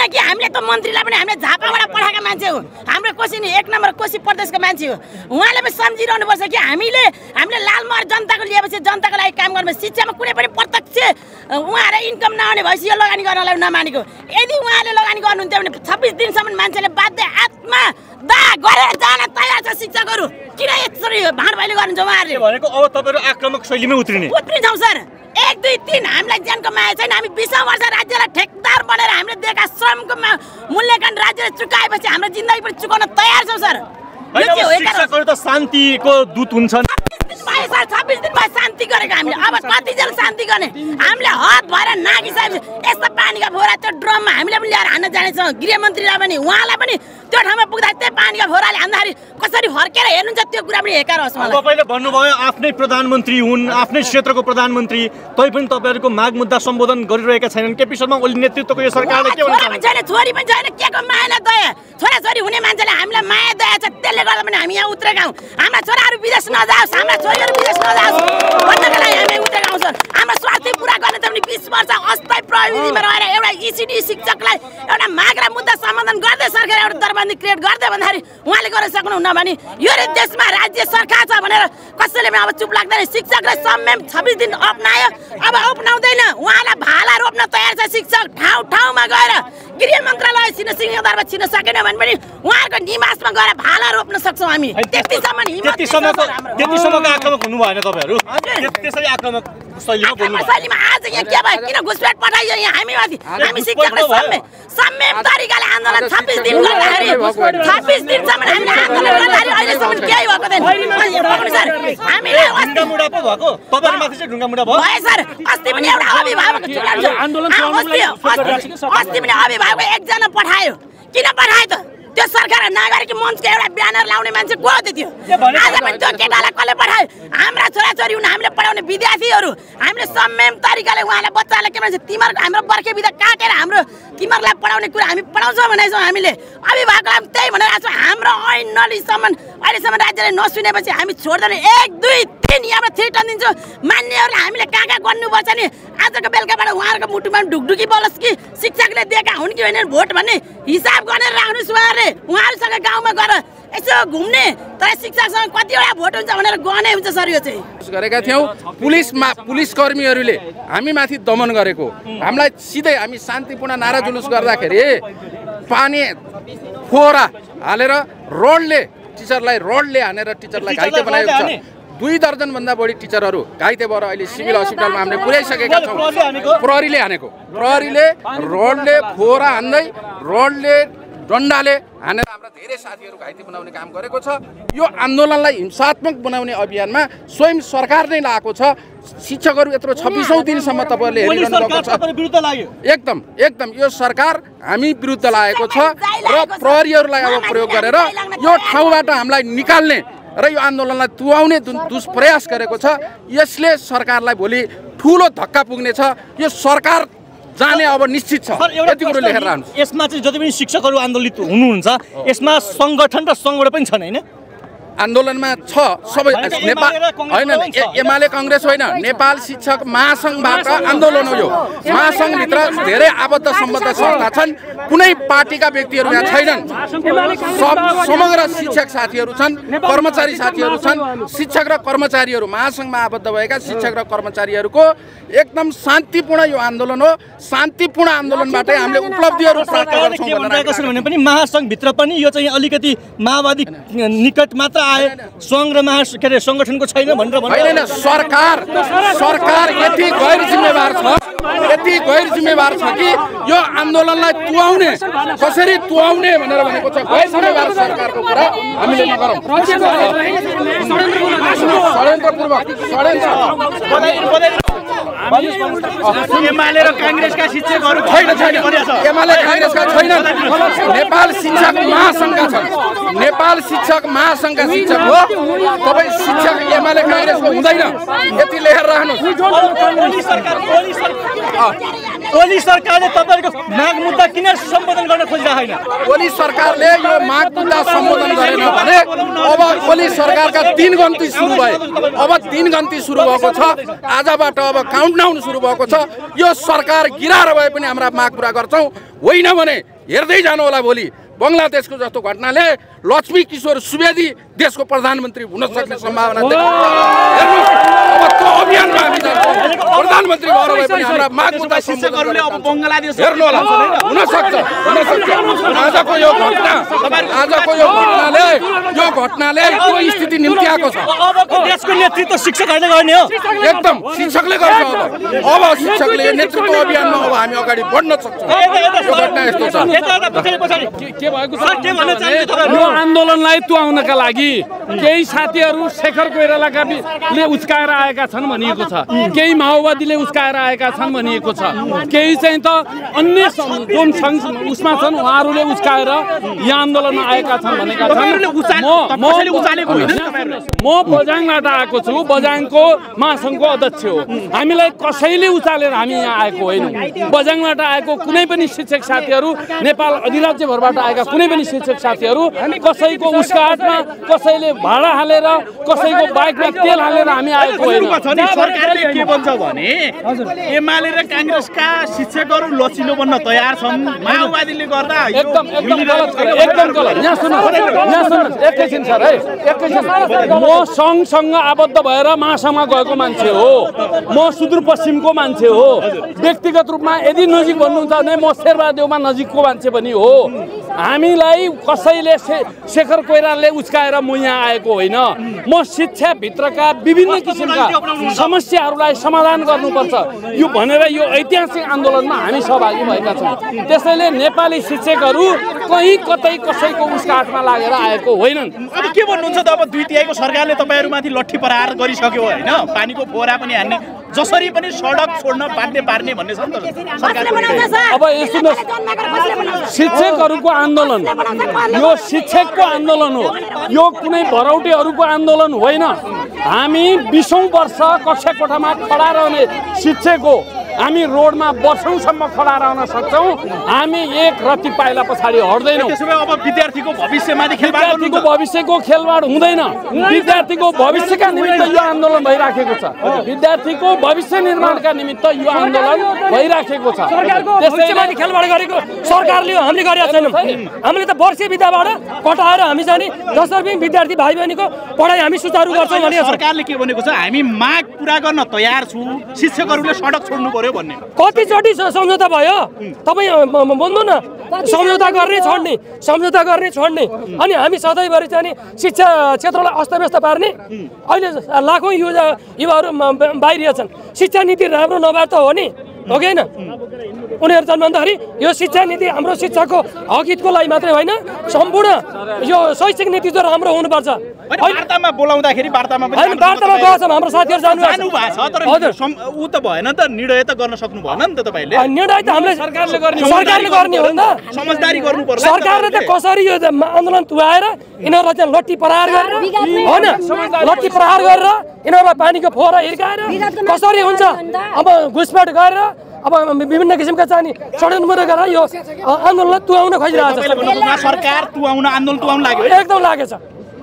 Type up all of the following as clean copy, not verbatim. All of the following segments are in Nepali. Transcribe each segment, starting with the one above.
किनकि हामीले त मन्त्रीलाई पनि हामीले झापाबाट पठाएका मान्छे हो हाम्रो कोशी नि 1 नम्बर कोशी प्रदेशको मान्छे हो उहाँले पनि सम्झिरहनुपर्छ कि हामीले लालमहर जनताको लिएपछि जनताको लागि काम गर्नु शिक्षामा कुनै पनि प्रत्यक्ष उहाँहरु इन्कम नआउने भएपछि यो लगानी गर्नलाई नमानेको यदि उहाँले लगानी गर्नुहुन्थ्यो भने 26 दिनसम्म मान्छेले बाध्य आत्मा दा गरेर जान तयार छ शिक्षकहरु किन यसरी भाँडभाइले गर्नुहुन्छ उहाँहरुले भनेको अब तपाईहरु आक्रामक शैलीमै उत्रिन्छौं सर 1 2 3 हामीलाई ज्यानको माया छैन हामी 20 वर्ष राज्यलाई ठेकदार बनेर हामीले दिएका श्रमको मूल्याङ्कन राज्यले चुकाएपछि हाम्रो जिन्दगी पनि चुकाउन तयार छौं सर शिक्षकहरु त शान्तिको दूत हुन्छन् 26 दिन बाद शान्ति गरेको हामीले अब कति जेल शान्ति गर्ने हामीले हात भएर नागिसकेपछि यस्तो पानीका फोरा त्यो ड्रममा हामीले पनि ल्याएर हान्न जानेछौँ गृहमन्त्रीलाई पनि उहाँलाई पनि त्यो ठाउँमा पुग्दा त्यही पानीका फोराले हान्दाखेरि कसरी फर्केर हेर्नुहुन्छ त्यो कुरा पनि हेकार होस् मलाई तपाईले भन्नुभयो आफ्नै प्रधानमन्त्री हुन् आफ्नै क्षेत्रको प्रधानमन्त्री तै पनि तपाईहरुको माग मुद्दा सम्बोधन गरिरहेका छैनन् केपी शर्मा ओली नेतृत्वको यो सरकारले के भन्छ छैन छोरी पनि छैन केको माया दया छोराछोरी हुने मान्छेले हामीलाई माया दया छ त्यसले गर्दा पनि हामी यहाँ उत्रेका हौं हाम्रा छोराहरु विदेश नजाओस् हाम्रा छोरीहरु विदेश नजाओस् भन्नको लागि हामी उत्रेका हौं सर हाम्रो स्वार्थ पूरा गर्ने त पनि 20 वर्ष अस्थायी प्रविधिमा रहेर एउटा ईसीडी शिक्षकलाई एउटा माग र मुद्दा समाधान गर्दै सरकारले एउटा दरबन्दी क्रिएट गर्दै भन्दाखेरि उहाँले गर्न सक्नुहुन्न भने यो देशमा राज्य सरकार छ भनेर कसैले पनि अब चुप लाग्दैन शिक्षकले संयम 26 दिन अपनायो अब अपनाउँदैन उहाँलाई भाला रोप्न तयार छ शिक्षक ठाउँ ठाउँमा गएर गृह मन्त्रालय सिंहदरबार छिन सकेन भने पनि उहाँको निवासमा गएर भाला रोप्न सक्छौं हामी त्यतिसम्म त्यतिसम्मको आक्रामक हुनु भएन तपाईहरु त्यसरी आक्रामक शैलीमा बोल्नु शैलीमा आज यहाँ के भयो किन घुसपेट पठाइयो यहाँ हामीमाथि हामी शिक्षकले संयम तरिकाले आन्दोलन 26 दिन गर्दाखेरि 26 दिनसम्म हामीले आन्दोलन गर्दाखेरि अहिलेसम्म केही भएको छैन सर हामीले ढुङ्गामुढा पो भएको तपाईहरुमाथि चाहिँ ढुङ्गामुढा भयो भयो सर अस्ति पनि एउटा अभिभावक आन्दोलन अस्ति पनि अभिभावक एकजना पठायो किन पठायो त त्यो सरकार नागरिक मञ्चको एउटा ब्यानर लाउने मान्छे को हो त्यो आज पनि त्यो केटालाई कसले पठायो हाम्रा छोराछोरी हुन् हामीले पढाउने विद्यार्थीहरु हामीले संयम तरिकाले उहाँलाई बच्चालाई के भन्छ तिमीहरुको हाम्रो वर्षे बिदा काटेर हाम्रो तिमीहरुलाई पढाउने कुरा हामी पढाउँछौं भनेछौं हामीले अभिभावकलाई त्यही भनेर आछौं हाम्रो ऐन नलिसम्म अहिलेसम्म राज्यले नसुनेपछि हामी छोड्दैन 1 2 3 यहाँबाट 3 टन दिन्छौं मान्नेहरुले हामीले कहाँ गर्नुपर्छ नि आजको बेलुकाबाट उहाँहरुको मुटुमा ढुकढुकी बोलस् कि शिक्षकले दिएका हुन् कि होइन भोट भन्ने हिसाब गरेर राख्नुस् उहाँहरुसँग गाउँमा गएर यसो घुम्ने तर शिक्षकसँग कतिवटा भोट हुन्छ भनेर गने हुन्छ सर यो चाहिँ गरेका थियौं पुलिस कर्मीहरुले हामी माथि दमन गरेको हामीलाई सिधै हामी शान्तिपूर्ण नारा जुलुस गर्दाखेरि पानी फोरा हालेर रोडले हानेर टिचरलाई घाइते बनाएको छ 2 दर्जन भन्दा बढी टिचरहरु घाइते भएर अहिले सिभिल अस्पतालमा हामीले पुर्याइसकेका छौं प्रहरीले रोडले फोरा हान्दै रोडले डन्डाले हानेर हाम्रा धेरै साथीहरु घाइते बनाउने काम गरेको छ यो आन्दोलनलाई हिंसात्मक बनाउने अभियानमा स्वयं सरकार नै लागेको छ शिक्षकहरु यत्रो 26औं दिनसम्म तपाईहरुले हेरिरहनु भएको छ एकदम यो सरकार हामी विरुद्ध लागेको छ र प्रहरीहरुलाई अब प्रयोग गरेर यो ठाउँबाट हामीलाई निकाल्ने र यो आन्दोलनलाई तुवाउने दुष्प्रयास गरेको छ यसले सरकारलाई भोलि ठूलो धक्का पुग्ने छ यो सरकार जाने अब निश्चित छ यति कुरा लेखेर राख्नु यसमा चाहिँ जति पनि शिक्षकहरु आन्दोलित हुनुहुन्छ यसमा संगठन र संगठन पनि छन् हैन आन्दोलनमा छ सबै नेपाल हैन एमाले कांग्रेस होइन नेपाल शिक्षक महासंघबाट आन्दोलन हो यो महासंघ भित्र धेरै आबद्ध सम्बद्ध संस्था छन् कुनै पार्टीका व्यक्तिहरु यहाँ छैनन् समग्र शिक्षक साथीहरु छन् कर्मचारी साथीहरु छन् शिक्षक र कर्मचारीहरु महासंघमा आबद्ध भएका शिक्षक र कर्मचारीहरुको एकदम शान्तिपूर्ण यो आन्दोलन हो शान्तिपूर्ण आन्दोलनबाटै हामीले उपलब्धिहरु प्राप्त गर्छौं भने पनि महासंघ भित्र पनि यो चाहिँ अलिकति माओवादी निकट मात्र आए संघ र संगठनको छैन भनेर हैन सरकार यति गैर जिम्मेवार छ कि यो आन्दोलनलाई तुवाउने कसरी तुवाउने भनेर भनेको छ गैर जिम्मेवार सरकारको कुरा हामीले नगरौं एमाले र कांग्रेसका शिक्षकहरु एमाले कांग्रेसका छैनन् नेपाल शिक्षक महासंघका छन् नेपाल शिक्षक महासंघका शिक्षक हो तपाई शिक्षक एमाले कांग्रेसको हुँदैन यति लेखेर राख्नुस् ओली सरकारले तपाईहरुको माग मुद्दा किन सम्बोधन गर्न खोजिरहेको छैन? ओली सरकारले यो माग मुद्दा सम्बोधन गरेन भने अब ओली सरकारका 3 गन्ती सुरु भए। अब 3 गन्ती सुरु भएको छ। आजबाट अब काउन्टडाउन सुरु भएको छ। यो सरकार गिराएर भए पनि हाम्रा माग पूरा गर्छौं। होइन भने हेर्दै जानु होला भोलि बंगलादेशको जस्तो घटनाले लक्ष्मी किशोर सुवेदी देशको प्रधानमन्त्री हुन सक्ने सम्भावना देखिन्छ। हेर्नुस् अब त्यो अभियानमा हामी जान्छौँ। प्रधानमन्त्री भएर भए पनि हाम्रा माग मुद्दा शिक्षकहरूले अब बंगलादेश हेर्नु होला हुन सक्छ। आजको यो घटनाले त्यो स्थिति निम्त्याएको छ। अबको देशको नेतृत्व शिक्षकहरूले गर्ने हो। एकदम शिक्षकले गर्छ। अब शिक्षकले नेतृत्व अभियानमा अब हामी अगाडि बढ्न सक्छौँ। यो घटना यस्तो छ। के भएको छ यो आन्दोलनलाई तुहाउनका लागि केही साथीहरू शेखर कोइरालाले उस्काएर आएका छन् भनिएको छ। केही माओवादीले उस्काएर आएका छन् भनिएको छ। केही चाहिँ त अन्य जुन उसमा छन् उहाँहरूले उस्काएर यहाँ आन्दोलनमा आएका छन् भनेका छन्। म बझाङबाट आएको छु। बझाङको महासङ्घको अध्यक्ष हो। हामीलाई कसैले उचालेर हामी यहाँ आएको होइनौँ। बझाङबाट आएको कुनै पनि शिक्षक साथीहरू, नेपाल अधिराज्यभरबाट आएका कुनै पनि शिक्षक साथीहरू कसैको उसकाटमा, कसैले भाडा हालेर, कसैको बाइकमा तेल हालेर हामी आएको होइन। सरकारले के भन्छ भने एमाले र कांग्रेसका शिक्षकहरू लचिलो बन्न तयार छन्। माओवादीले गर्दा एकदम गलत। यहाँ सुन्नुहोस् एकैछिन सर है, एकैछिन। म सङ्घसँग आबद्ध भएर महासङ्घमा गएको मान्छे हो। म सुदूरपश्चिमको मान्छे हो। व्यक्तिगत रूपमा यदि नजिक भन्नुहुन्छ भने म शेरबहादेवमा नजिकको मान्छे पनि हो। हामीलाई कसैले शेखर कोइरालाले उस्काएर म यहाँ आएको होइन। म शिक्षाभित्रका विभिन्न किसिमका समस्याहरूलाई समाधान गर्नुपर्छ यो भनेर यो ऐतिहासिक आन्दोलनमा हामी सहभागी भएका छौँ। त्यसैले नेपाली शिक्षकहरू कहीँ कतै कसैको उसकाटमा लागेर आएको होइनन्। अब के भन्नुहुन्छ त? अब 2/3 सरकारले तपाईहरुमाथि लट्ठी प्रहार गरिसक्यो होइन? पानीको फोहरा पनि हान्ने, जसरी पनि सडक छोड्न बाध्य पार्ने भन्ने छ नि त सरकारले। अब सुन्नुहोस्, शिक्षकहरूको आन्दोलन यो शिक्षकको आन्दोलन हो। यो कुनै भरौटेहरूको आन्दोलन होइन। हामी 20औं वर्ष कक्षा कोठामा खडा रहने शिक्षक हो। हामी रोडमा वर्षौंसम्म खडा रहन सक्छौँ। हामी एक रत्ती पाइला पछाडि हट्दैनौँ। त्यसो भए अब विद्यार्थीको भविष्यमाथि विद्यार्थीको भविष्यको खेलवाड हुँदैन। विद्यार्थीको भविष्यका निमित्त यो आन्दोलन भइराखेको छ। विद्यार्थीको भविष्य निर्माणका निमित्त यो आन्दोलन भइराखेको छ। त्यसैले खेलवाड गरेको सरकारले हामीले गरेका छैनौँ। हामीले त वर्षे विद्याबाट कटाएर हामी चाहिँ नि जसरी विद्यार्थी भाइ बहिनीको पढाइ हामी सुचारू गर्छौँ भने सरकारले के भनेको छ? हामी माग पूरा गर्न तयार छु, शिक्षकहरूले सडक छोड्नु पर्यो भन्ने। कतिचोटि सम्झौता भयो? तपाईँ भन्नु न, सम्झौता गर्ने छोड्ने अनि हामी सधैँभरि चाहिँ शिक्षा क्षेत्रलाई अस्तव्यस्त पार्ने। अहिले लाखौँ युवाहरू बाहिरिएछन्। शिक्षा नीति राम्रो नभए त हो नि, हो कि होइन? उनीहरू जन्मदाखेरि यो शिक्षा नीति हाम्रो शिक्षाको हकितको लागि मात्रै होइन, सम्पूर्ण यो शैक्षिक नीति चाहिँ राम्रो हुनुपर्छ। वार्तामा बोलाउँदाखेरि वार्तामा गएको छ हाम्रो साथीहरू जानु हजुर ऊ त भएन त, निर्णय त गर्न सक्नु भएन नि त तपाईले। निर्णय त हामीले सरकारले गर्ने हो नि त। समझदारी गर्नु पर्छ। सरकारले त कसरी यो आन्दोलन तुहाएर यिनीहरूलाई चाहिँ लट्ठी प्रहार गरेर होइन, लट्ठी प्रहार गरेर यिनीहरूलाई पानीको फोहरा हिर्काएर कसरी हुन्छ? अब घुसपेट गरेर अब विभिन्न किसिमका चाहिँ षड्यन्त्र गरेर यो आन्दोलनलाई तुहाउन खोजिरहेको छ। सरकार तुहाउन, आन्दोलन तुहाउन लाग्यो, एकदम लागेछ।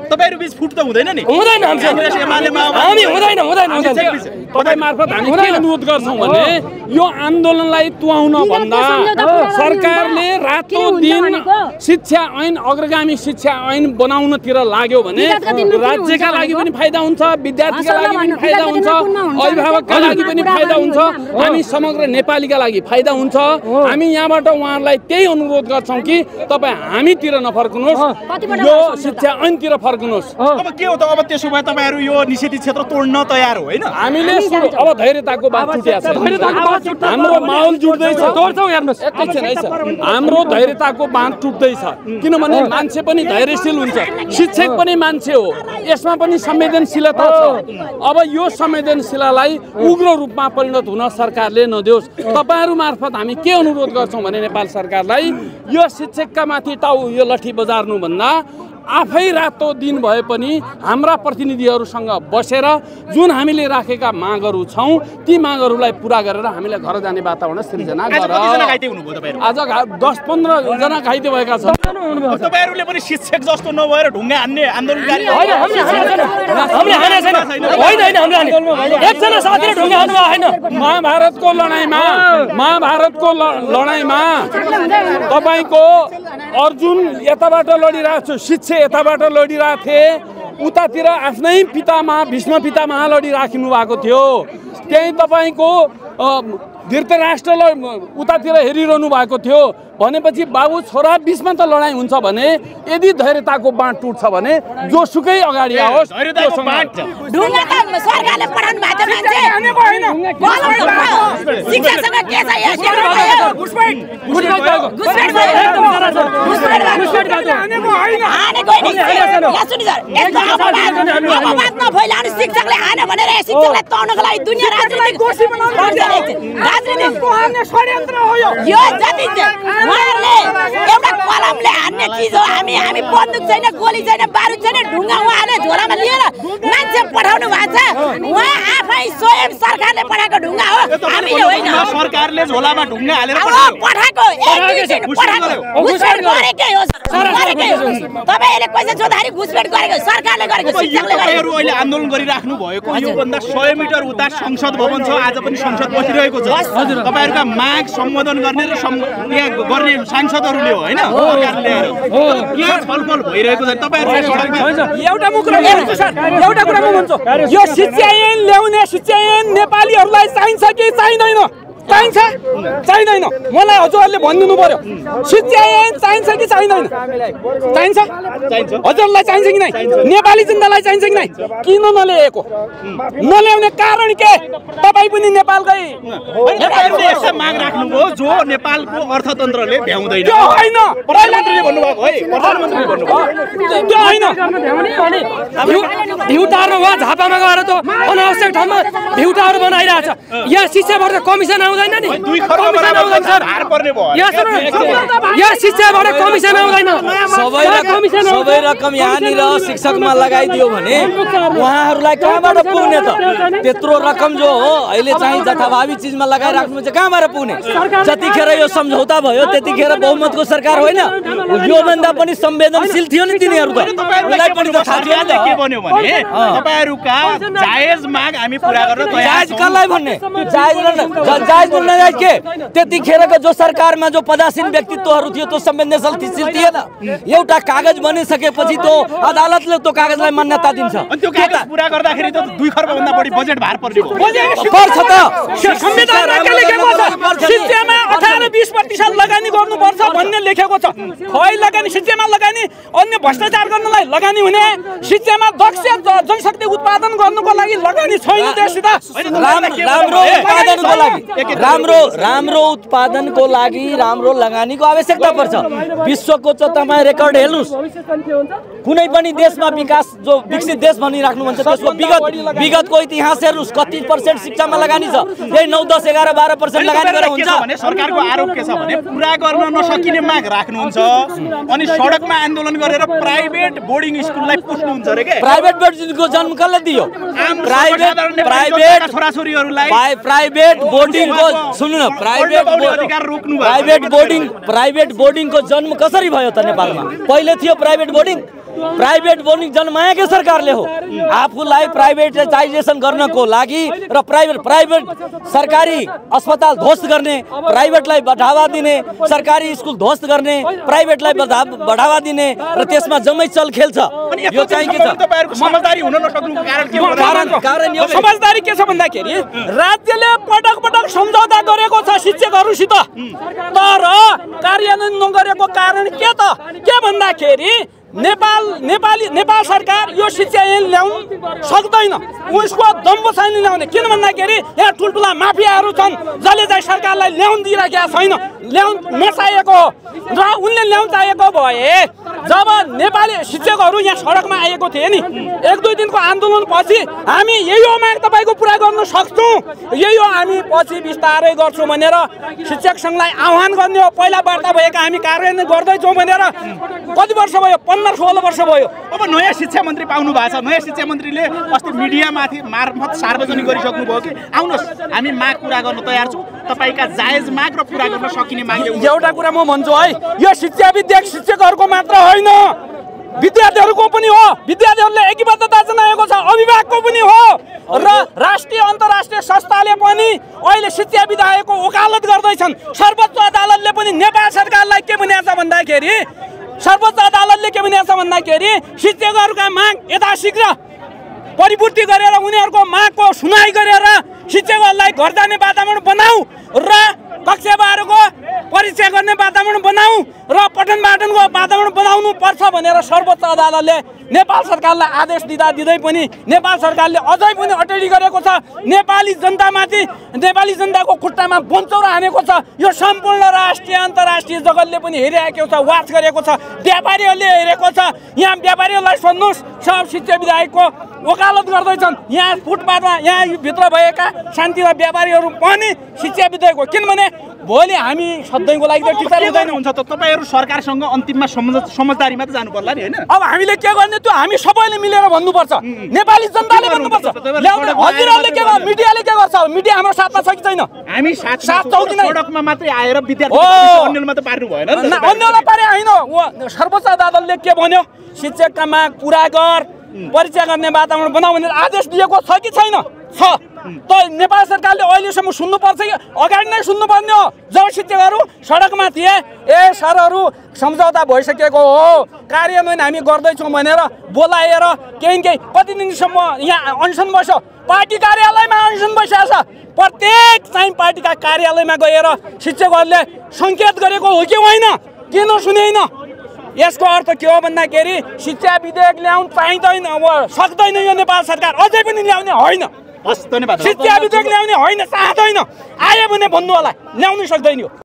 तपाईहरु बीच फुट त हुँदैन नि? हुँदैन। हामी हुँदैन। तपाईँ मार्फत हामी के अनुरोध गर्छौँ भने यो आन्दोलनलाई तुहाउन भन्दा सरकारले रातो दिन शिक्षा ऐन, अग्रगामी शिक्षा ऐन बनाउनतिर लाग्यो भने राज्यका लागि पनि फाइदा हुन्छ, विद्यार्थीका लागि पनि फाइदा हुन्छ, अभिभावकका लागि पनि फाइदा हुन्छ, हामी समग्र नेपालीका लागि फाइदा हुन्छ। हामी यहाँबाट उहाँहरूलाई त्यही अनुरोध गर्छौँ कि तपाईँ हामीतिर नफर्कनुहोस्, यो शिक्षा ऐनतिर फर्कनुहोस्। अब के हो त? अब त्यसो भए तपाईहरु यो निषेधित क्षेत्र तोड्न तयार हो होइन? हामीले अब धैर्यताको बात छुट्याएको छ। हाम्रो माहौल जुट्दैछ। तोड्छौँ हेर्नुहोस्, एकैछिन है सर, हाम्रो धैर्यताको बाँध टुट्दैछ। किनभने मान्छे पनि धैर्यशील हुन्छ, शिक्षक पनि मान्छे हो, यसमा पनि संवेदनशीलता छ। अब यो संवेदनशीलतालाई उग्र रूपमा परिणत हुन सरकारले नदियोस्। तपाईहरु मार्फत हामी के अनुरोध गर्छौँ भने नेपाल सरकारलाई यो शिक्षकका माथि टाउ यो लट्ठी बजार्नु भन्दा आफै रातो दिन भए पनि हाम्रा प्रतिनिधिहरूसँग बसेर जुन हामीले राखेका मागहरू छौँ ती मागहरूलाई पुरा गरेर हामीले घर जाने वातावरण सृजना गर। आज 10-15 जना घाइते भएका छन्। तपाईहरुले पनि शिक्षक जस्तो नभएर ढुङ्गा हान्ने आन्दोलनकारी होइन हामीले हाने छैन होइन हामीले हाने एकजना साथीले ढुङ्गा हान्नु होइन। महाभारतको लडाईँमा तपाईको अर्जुन यताबाट लडिरहेको छु शिक्षे यताबाट लडिरहेको थिए उतातिर आफ्नै पितामह भीष्म पितामह लडिराख्नु भएको थियो त्यही तपाईको धृतराष्ट्रलाई उतातिर हेरिरहनु भएको थियो भनेपछि बाबु छोरा बीचमा त लडाईँ हुन्छ भने यदि धैर्यताको बाँड टुट्छ भने जोसुकै अगाडि आओस्। ढुङ्गा त सरकारले पढाउनु भएको मान्छे शिक्षासँग के छ शिक्षकले हाने भनेर शिक्षकलाई तर्नको लागि दुनियाँ राजनीति यो जति उहाँहरूले एउटा कलमले हान्ने चिज हो। हामी बन्दुक छैन गोली छैन बारुद छैन ढुङ्गा उहाँले झोलामा लिएर मान्छे पठाउनु भएको छ। उहाँ आफै स्वयं सरकारले पठाएको ढुङ्गा हो हामीले होइन। सरकारले झोलामा ढुङ्गा हालेर पठाएको घुसपेट गरेकै हो तपाईहरुले पैसा छोड्दाखेरि घुसपेट गरेको सरकारले गरेको शिक्षकले गरेको। अहिले आन्दोलन गरिराख्नु भएको यो भन्दा 100 मिटर उता संसद भवन छ आज पनि संसद बसिरहेको छ। तपाईहरुका माग सम्बोधन गर्ने र यहाँ गर्ने सांसदहरूले हो हैन सरकारले यहाँ छलफल भइरहेको छ। तपाईहरुले सडकमा एउटा कुरा भन्छु सर एउटा कुरा म भन्छु यो शिक्षा ऐन ल्याउने शिक्षा ऐन नेपालीहरूलाई चाहिन्छ कि चाहिँदैन चाहिँदैन मलाई हजुरहरूले भनिदिनु पर्यो शिक्षा ऐन चाहिन्छ कि चाहिँदैन चाहिन्छ हजुरलाई चाहिन्छ कि नै नेपाली जनतालाई चाहिन्छ कि नै किन नल्याएको नल्याउने कारण के तपाईँ पनि नेपालकै तपाईहरुले यस्ता माग राख्नुभयो जो नेपालको अर्थतन्त्रले भ्याउँदैन त्यो होइन प्रधानमन्त्रीले भन्नुभएको है प्रधानमन्त्रीले भन्नुभयो त्यो होइन भ्युटाहरू वा झापामा गएर त अनावश्यक ठाउँमा भ्युटाहरू बनाइरहेछ यहाँ शिक्षाबाट कमिसन आउँदैन नि 2 खर्ब बराबर भार पर्ने भयो यहाँ शिक्षाबाट कमिसन आउँदैन सबै रकम यहाँनिर शिक्षकमा लगाइदियो भने उहाँहरूलाई कहाँबाट पुग्ने त त्यत्रो रकम जो हो अहिले चाहिँ जथाभावी चिजमा लगाइराख्नु चाहिँ कहाँबाट पुग्ने। जतिखेर यो सम्झौता भयो त्यतिखेर बहुमतको सरकार होइन योभन्दा पनि संवेदनशील थियो नि तिनीहरू त उलाई पनि त थाहा थियो नि के बन्यो भने तपाईहरुका जायज माग हामी पूरा गर्न तयार जायज कसलाई भन्ने जायज के त्यतिखेरको जो सरकारमा जो पदासीन व्यक्तित्वहरू थियो त्यो संवेदनशील थिएन। एउटा कागज बनिसकेपछि त्यो अदालतले त्यो कागजलाई मान्यता दिन्छ। त्यो कागज पूरा गर्दाखेरि त 2 खर्ब भन्दा बढी बजेट भार पर्छ त संविधानमा के लेखेको छ शिक्षामा 18-20% लगानी गर्नुपर्छ भन्ने लेखेको छ। खै लगानी शिक्षामा लगानी अन्य भ्रष्टाचार गर्नलाई लगानी हुने शिक्षामा दक्ष जनशक्ति उत्पादन गर्नुको लागि लगानी छैन देशसित राम्रो उत्पादनको लागि राम्रो लगानीको आवश्यकता पर्छ। विश्वको चाहिँ तपाईँ रेकर्ड हेर्नुहोस् कुनै पनि देशमा विकास जो विकसित देश भनिराख्नु भन्छ त्यसको विगतको इतिहास हेर्नुहोस् कति % शिक्षामा लगानी छ यही 9, 10, 11, 12% लगानी गरेर हुन्छ भने सरकारको आरोप के छ भने पूरा गर्न नसकिने माग राख्नुहुन्छ अनि सडकमा आन्दोलन गरेर प्राइभेट बोर्डिङ स्कुललाई पुस्नुहुन्छ रे के। प्राइभेट बोर्डिङको जन्म कसले दियो प्राइभेट बोर्डिङको सुन्नु न प्राइभेट बोर्डिङको जन्म कसरी भयो त नेपालमा पहिले थियो प्राइभेट बोर्डिङ जन्माएकै सरकारले हो। आफूलाई प्राइभेटाइजेसन गर्नको लागि र प्राइभेट सरकारी अस्पताल ध्वस्त गर्ने प्राइभेटलाई बढावा दिने सरकारी स्कुल ध्वस्त गर्ने प्राइभेटलाई बढावा दिने र त्यसमा जम्मै चलखेल छ। यो चाहिँ के छ समझदारी हुन नसक्नुको कारण समझदारी के छ भन्दाखेरि राज्यले पटक सम्झौता गरेको छ शिक्षकहरूसित तर कार्यान्वयन नगरेको कारण के त के भन्दाखेरि नेपाल सरकार यो शिक्षा ऐन ल्याउन सक्दैन उसको दम्ब छैन ल्याउने किन भन्दाखेरि यहाँ ठुल्ठुला माफियाहरू छन् जसले चाहिँ सरकारलाई ल्याउन दिइराखेका छैन ल्याउन नचाहेको र उनले ल्याउन चाहेको भए जब नेपाली शिक्षकहरू यहाँ सडकमा आएको थिए नि 1-2 दिनको आन्दोलनपछि हामी यही हो माग तपाईँको पुरा गर्न सक्छौँ, यही हो हामी पछि बिस्तारै गर्छौँ भनेर शिक्षक सङ्घलाई आह्वान गर्ने हो। पहिला वार्ता भएका हामी कार्यान्वयन गर्दैछौँ भनेर कति वर्ष भयो? 15-16 वर्ष भयो। अब नयाँ शिक्षा मन्त्री पाउनु भएको छ, नयाँ शिक्षा मन्त्रीले अस्ति मिडियामाथि मार्फत सार्वजनिक गरिसक्नु भयो कि आउनुहोस् हामी माग पुरा गर्न तयार छौँ, तपाईँका जायज माग र पुरा गर्न सकिने माग। एउटा कुरा म भन्छु है, यो शिक्षाविद शिक्षकहरूको मात्र होइन, विद्यार्थीहरूको पनि हो। विद्यार्थीहरूले एकीबद्धता जनाएको छ, अभिभावकको पनि हो र राष्ट्रिय अन्तर्राष्ट्रिय संस्थाले पनि अहिले शिक्षा विधायकको वकालत गर्दैछन्। सर्वोच्च अदालतले पनि नेपाल सरकारलाई के भनेको छ भन्दाखेरि, सर्वोच्च अदालतले के भनेको छ भन्दाखेरि शिक्षकहरूका माग यथाशीघ्र परिपूर्ति गरेर उनीहरूको मागको सुनाइ गरेर शिक्षकहरूलाई घर जाने वातावरण बनाऊ र कक्षाहरूको परीक्षा गर्ने वातावरण बनाऊ र पठन पाठनको वातावरण बनाउनु पर्छ भनेर सर्वोच्च अदालतले नेपाल सरकारलाई आदेश दिँदा दिँदै पनि नेपाल सरकारले अझै पनि अटेरी गरेको छ। नेपाली जनतामाथि, नेपाली जनताको खुट्टामा बन्चौरा हानेको छ। यो सम्पूर्ण राष्ट्रिय अन्तर्राष्ट्रिय जगतले पनि हेरिरहेको छ, वाच गरेको छ, व्यापारीहरूले हेरेको छ। यहाँ व्यापारीहरूलाई सोध्नुहोस्, सब शिक्षा विधायकको वकालत गर्दैछन्। यहाँ फुटपाथमा यहाँ भित्र भएका शान्तिला व्यापारीहरू पनि शिक्षा विधेयक हो, किनभने भोलि हामी सधैँको लागि त टिचर हुँदैन हुन्छ त। तपाईँहरू सरकारसँग अन्तिममा समझदारीमा त जानु पर्ला नि होइन? अब हामीले के गर्ने त्यो हामी सबैले मिलेर भन्नुपर्छ, नेपाली जनताले भन्नुपर्छ। हजुरहरूले के गर्छ, मिडियाले के गर्छ? मिडिया हाम्रो साथमा छ कि छैन? हामी साथ सडकमा मात्रै आएर विद्यार्थी अन्यलमा त पार्नु भएन नि त। अन्यलाई पारे होइन, सर्वोच्च अदालतले के भन्यो? शिक्षकका माग पुरा कर, परीक्षा गर्ने वातावरण बनाऊ भनेर आदेश दिएको छ कि छैन? छ। त नेपाल सरकारले अहिलेसम्म सुन्नुपर्छ कि अगाडि नै सुन्नुपर्ने हो? जब शिक्षकहरू सडकमा थिए, ए सरहरू सम्झौता भइसकेको हो, कार्यान्वयन हामी गर्दैछौँ भनेर बोलाएर केही कति दिनसम्म यहाँ अनसन बस्यो, पार्टी कार्यालयमा अनसन बसिरहेको छ। प्रत्येक चाहिँ पार्टीका कार्यालयमा गएर शिक्षकहरूले सङ्केत गरेको हो कि होइन? किन सुनेन? यसको अर्थ के हो भन्दाखेरि शिक्षा विधेयक ल्याउन पाइँदैन, सक्दैन यो नेपाल सरकार, अझै पनि ल्याउने होइन। हस्, धन्यवाद। शिक्षा विधेयक ल्याउने होइन, चाहँदैन। आयो भने भन्नु होला, ल्याउनु सक्दैन।